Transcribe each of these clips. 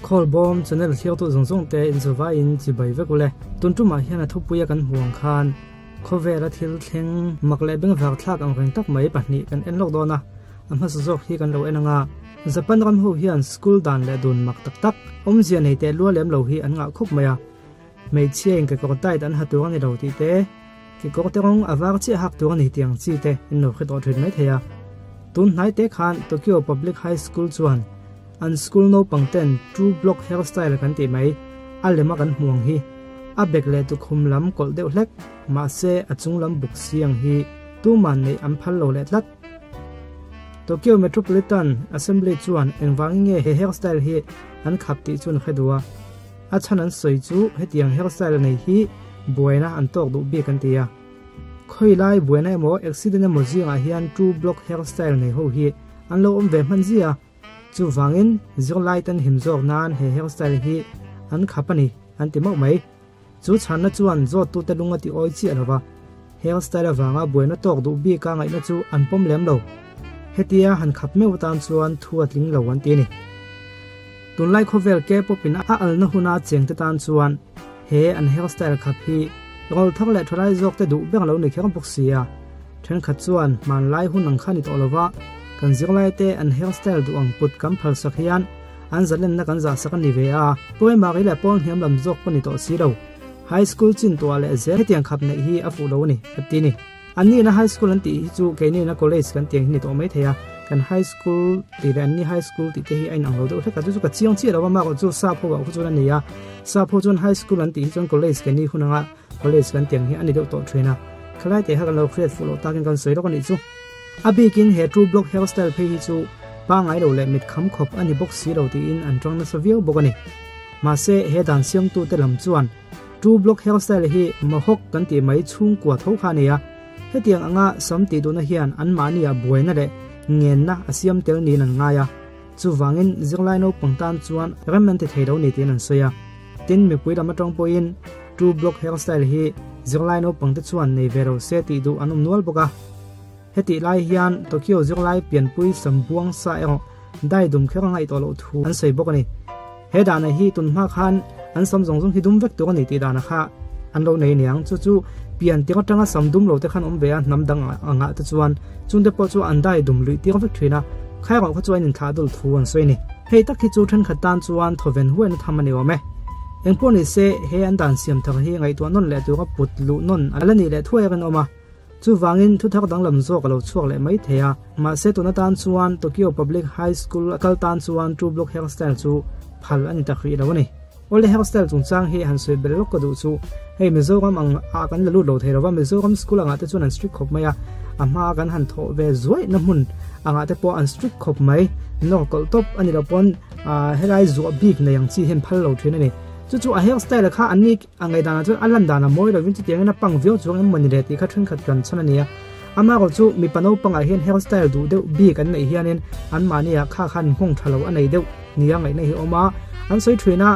Khawlbawm channel thliartu zawng zawng te inzuvaiin chibai vek ule. Tun tumah hian a thupuia kan hmuh ang khan khawvela thil thleng mak leh bengvar thlak ang reng tak mai pahnih kan en lawk dawn a, a hmasa zawk hi kan lo en anga Japan ram ho hian school dan leh dun mak tak tak awmzia nei teh lua lem lo hi an ngah khup mai a, hmeichhia in kekawr tight an ha tur a ni lo tih te, kekawr te rawng a var chiah hak tur a ni tih ang chi te in lo hre tawh thin mai thei a. Tun hnai te khan Tokyo Public High School chuan An school naupang ten two block hairstyle kan tih mai, a lema kan hmu ang hi. A bek leh tukhum lam kawlh deuh hlek, mahse a chung lam buk si ang hi tuman neih an phal lo leh tlat. Tokyo Metropolitan Assembly chuan engvangin nge he hairstyle hi an khap tih chu an hre duh a, a chhan an sawi chu hetiang hairstyle nei hi buaina an tawk duh bik an ti a. Khawilai buaina emaw accident emaw zingah hian two block hairstyle nei ho hi an lo awm ve hman zia. Chuvangin, zirlai tan him zawk nan he hairstyle hi an khap a ni, an ti mauh mai. Chu chhanna chuan zawttute lung a ti awi chiah lo va, hairstyle avanga buaina tawk duh bika ngaihna chu an pawm lem lo. Hetia han khap meuh atan chuan thu a tling lo an ti a ni. Tunlai khawvel K-pop in a alna huna chengte tan chuan he an hairstyle khap hi rawl thar leh thalai zawkte duh ber lo ni kher bawk si a. Thenkhat chuan hmanlai hun ang kha ni tawh lova, kan zirlaite an hairstyle duh ang put kan phalsak hian an zalenna kan zahsak a ni ve a, primary leh pawl hniam lam zawk pawh ni tawh si lo. High school chin tuah leh zel hetiang khap neih hi a fuh lo a ni, a ti ni. An nihna high school an tih hi chu keini na college kan tih ang hi ni tawh mai thei a, kan high school tih leh an ni high school tih te hi a inang lo deuh hlek a, chu chu ka chiang chiah lo a, mahrawh chu sap ho ah khu chuan a ni a, sap ho chuan high school an tih hi chuan college keini hun anga College kan tiang hi a ni deuh tawh thin a, khalai teh kha kan lo hriat fuh loh takin kan sawi lawk a nih chu. A bikin he two block hairstyle phei hi chu pangai lo leh mit kham khawp a ni bawk si lo tiin an tang nasa viau bawk a ni. Mahse he dan siamtute lam chuan two block hairstyle hi mohawk kan tih mai chhungkua tho kha a ni a, hetiang anga sam tih duhna hian anmahniah buaina leh ngenna a siam tel niin an ngai a, chuvangin zirlai naupang tan chuan rem an ti thei lo ni tiin an sawi a. Tin, mipui lam atang pawhin two block hairstyle hi zirlai naupangte chuan nei ve lo se tih duh an awm nual bawk a. Hetih lai hian Tokyo zirlai pianpui sambuang sa erawh dai dum kher a ngaih tawh loh thu an sawi bawk a ni. He dahna hi tun hma khan an sam zawng zawng hi dum vek tur a ni tih dahna kha an lo nei aniang. Chu chu pian tir atanga sam dum lo te khan awm ve a, hnam dang angah te chuan chungte pawh chu an dai dum luih tir vek thin a, khai erawh kha chu an inthlah dul thu an sawi a ni. Hei tak hi chu thenkhat tan chuan thawven huaina tham a ni awm e. Engpawh ni se, he an dan siam thar hi ngaihtuah nawn leh tura put luh nawn a la nih leh thuai a rinawm a. Chuvangin thu thar danglam zawk a lo chhuak leh mai thei a. Mahse tuna tan chuan Tokyo Public High School a kal tan chuan two block hairstyle chu phal a ni tak rih lo a ni. Awle hairstyle chungchang hi han sawi bel lawk ka duh chu hei Mizoram ang ah kan la lut lo thei lo va, Mizoram school angah te chuan an strict khawp mai a, a hma kan han thawh ve zuaih na hmun angah te pawh an strict khawp mai, nawr kawlh tawp a ni lo pawn ah helai zuah bik nei ang chi hian phal lo thin a ni. Chu chu a hairstyle kha an ni a ngaihdanah chuan a lan dan a mawi lovin chutiangin a pang viau chuang em mawni le tih kha thenkhat kan chhan a ni a, amaherawh chu mipa naupangah hian hairstyle duh deuh bik an neih hianin anmahni ah kha khan nghawng tha lo a nei deuh nia ngaihna hi a awm a, an sawi thin a,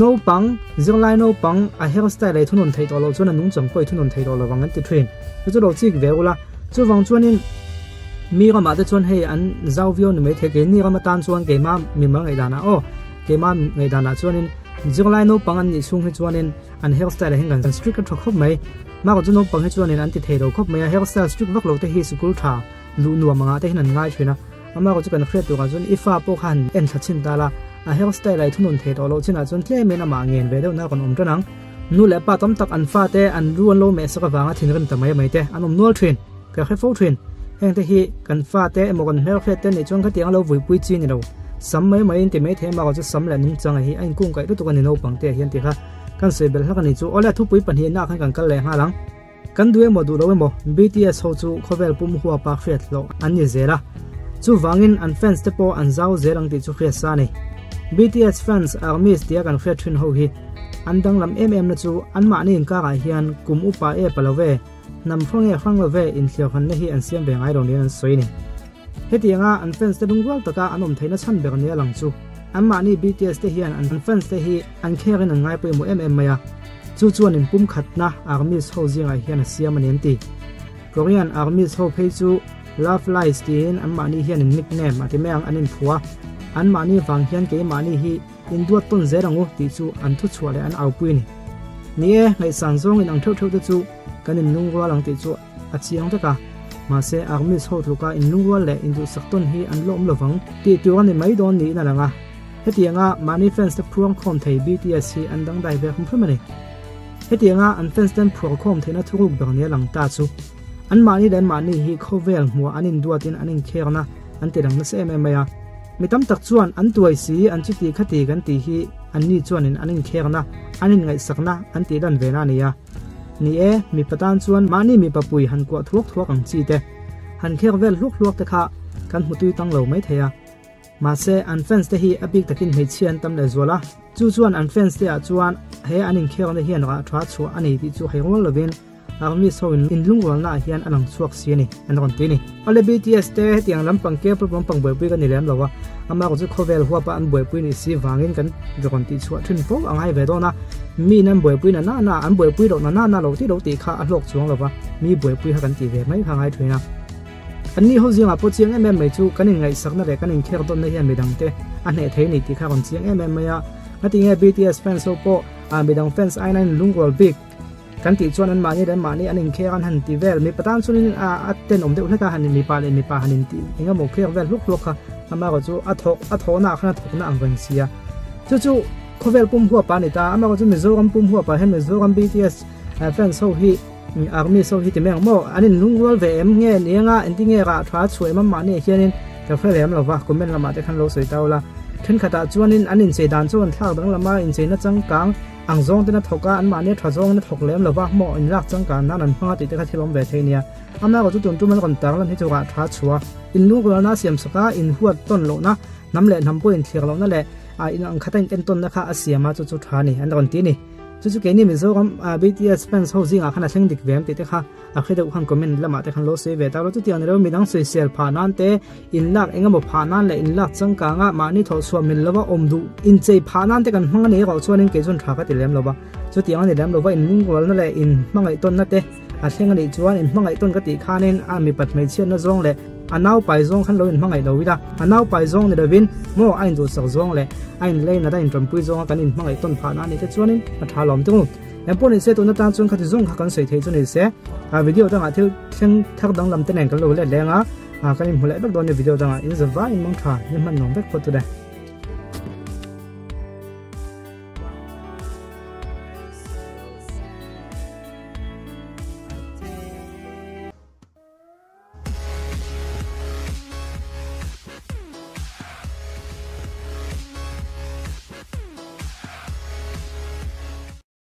naupang, zirlai naupang a hairstyle ei thunun theih tawh loh chuan a nungchang pawh ei thunun theih tawh lovang an ti thin, chu chu lo chik ve ula, chuvang chuanin mi ramah te chuan hei an zau viau ni maithei keini ram atan chuan keimah mimal ngaihdanah aw keimah ngaihdanah chuanin zirlai naupang an nih chhung hi chuanin an hairstyle ah hian kan strict a tha khawp mai, mahka chu naupang hi chuanin an ti thei lo khawp mai a, hairstyle strict vak lo te hi sikul tha luh nuam angah te hian an ngai thin a. Amah chu kan hriat turah chuan i fa pawh kha han en thla chhin ta la, a hairstyle a i thunun thei tawh loh chinah chuan tlemin amah ngen ve deuh na rawn awm tan ang. Nu leh pa tam tak an fate an lu an lo meh sak avanga thinrim ta mai mai te an awm nual thin, ka hre fo thin. Heng te hi kan fate emaw kan hmelhriat te nih chuan khatiang a lo vuipui chi ni lo. Sam mai mai in ti mai thei amah chu sam leh nungchang a hi a inkung kaih lutuk a ni naupang te hian ti kha kan sawi belh hlak a ni chu. Awle thupui pahnihna ah khan kan kal leh nghal ang. Kan duh emaw duh lo emaw BTS ho chu khawvel pum huapa hriat hlawh an ni zel a, chuvangin an fans te pawh an zau zel ang tih chu hriat sa a ni. BTS fans ARMYs tia kan hriat thin ho hi an danglam em em na chu anmahni inkarah hian kum upa e pa lo ve, hnam hrang e hrang lo ve inthliarhanna hi an siam ve ngai lo niin an sawi a ni. Hetianga an fans te lungrual taka an awm theihna chhan ber nia lang chu anmahni BTS te hian an fans te hi an kherin an ngai pawimawh em em mai a, chu chuan in pumkhatna ARMYs ho zingah hian a siam a ni an ti. Korean ARMYs ho phei chu Love Lies tiin anmahni hian in nickname a ti mai ang an inphu a. An mahni vang hian keimahni hi induat tawn zel ang u tih chu an thuchhuah leh an aupui a ni. Ni e, ngaihsan zawng in ang theuh theuh te chu kan inlungrual ang tih chu a chiang vek a, mahse Armies ho tluka inlungrual leh induhsak tawn hi an la awm lovang tih tur a ni mai dawn niin a lang a. Hetianga mahni fans te phuang khawm thei BTS hi an dangdai ve hum hrim a ni. Hetianga an fans ten phuar khawm theihna thuruk ber nia lang ta chu an mahni leh an mahni hi khawvel hmuah an induatin an inkherna an ti lang nasa em em mai a. Mi tam tak chuan an tuai si, an chuti khati kan tih hi anni chuanin an inkherna, an inngaihsakna an tih lan ve na a ni a. Ni e, mipa tan chuan mahni mipa pui han kuah thuak thuak ang chi te, han kher vel hluak hluak te kha kan hmu tui tang lo mai thei a. Mahse, an fans te hi a bik takin hmeichhia an tam lehzual a, chu chuan an fans te ah chuan he an inkherna hian rah tha chhuah a nei tih chu hai rual lovin Armies ho in inlungrualna ah hian a lang chhuak si a ni, an rawn ti a ni. Awle BTS te hetiang lampang K-pop lampang buaipui ka ni lem lo a, amah chu khawvel huapa an buaipui nih si vangin kan rawn tih chhuah thin fo a ngai ve dawn a, miin an buaipui na na na, an buaipui loh na na na lo tih lo tih kha a hlawk chuang lo va, mi buaipui kha kan tih ve mai kha a ngai thin a. An ni ho zingah pawh chiang em em mai chu kan inngaihsakna leh kan inkher dawnna hian midangte a hneh thei a ni tih kha a rawn chiang em em mai a. Ngatinge BTS fans ho pawh midang fans aiin an inlungrual bik kan tih chuan anmahni leh anmahni an inkher an han ti vel. Mipa tan chuanin a tenawm deuh hlek a, han mipa leh mipa han inti eng emaw kher vel hluk hluk kha amaherawh chu a thawk a thawhna ah khan a thawkna ang reng sia. Chu chu khawvel pum huapa a ni ta. Amaherawh chu Mizoram pum huapa hian Mizoram BTS fans ho hi Army so hi ti mai ang maw? An inlungrual ve em nge ni anga engti nge rah tha chhuah em amah nih hianin ka hre lem lova, comment lamah te khan lo sawi tau la. Thenkhatah chuanin an inchei dan chu an thlak danglam a, incheina changkang ang zawng ten a thawk a, anmahni a tha zawngin a thawk lem lova, maw inlak changkan nan an hmang a tih te kha thil awm ve thei nia. Amaherawh chu tun tum an rawn tarlan hi chu rah tha chhuah inlungrualna a siam sak a, inhuat tawn lohna, hnam leh hnam pawh inthlir lohna leh in ang khata inentawnna kha a siam a, chu chu tha a ni an rawn ti a ni. Chu chu keini Mizoram BTS fans ho zingah khan a thleng dik ve ang tih te kha a hre deuh khan comment lamah te khan lo sawi ve ta lo. Chutiang ni lo midang sawisel phah nan te, inlak eng emaw phah nan leh inlak changkanga mahni thawhchhuah mil lova awm duh inchei phah nan te kan hmang a ni erawh chuanin kei chuan tha ka ti lem lo va. Chutiang a ni lem lo va inlungrualna leh inhmangaihtawnna te a thleng a nih chuan inhmangaihtawn ka tih khanin a mipat hmeichhiatna zawng leh a naupai zawng khan lo inhmangaih lo ila, a naupai zawng ni lovin maw a induhsak zawng leh a inleinat a intanpui zawnga kan inhmangaih tawn phahna a nih te chuanin a tha lawm tung. Engpawh ni se tuna tan chuan khati zawng kha kan sawi thei chu ni se, a video dangah thil thleng thar danglam te nen kan lo let leng a, kan inhmu leh vek dawn nia video dangah in zavaiin mangtha ni hman nuam vek phawt chu le.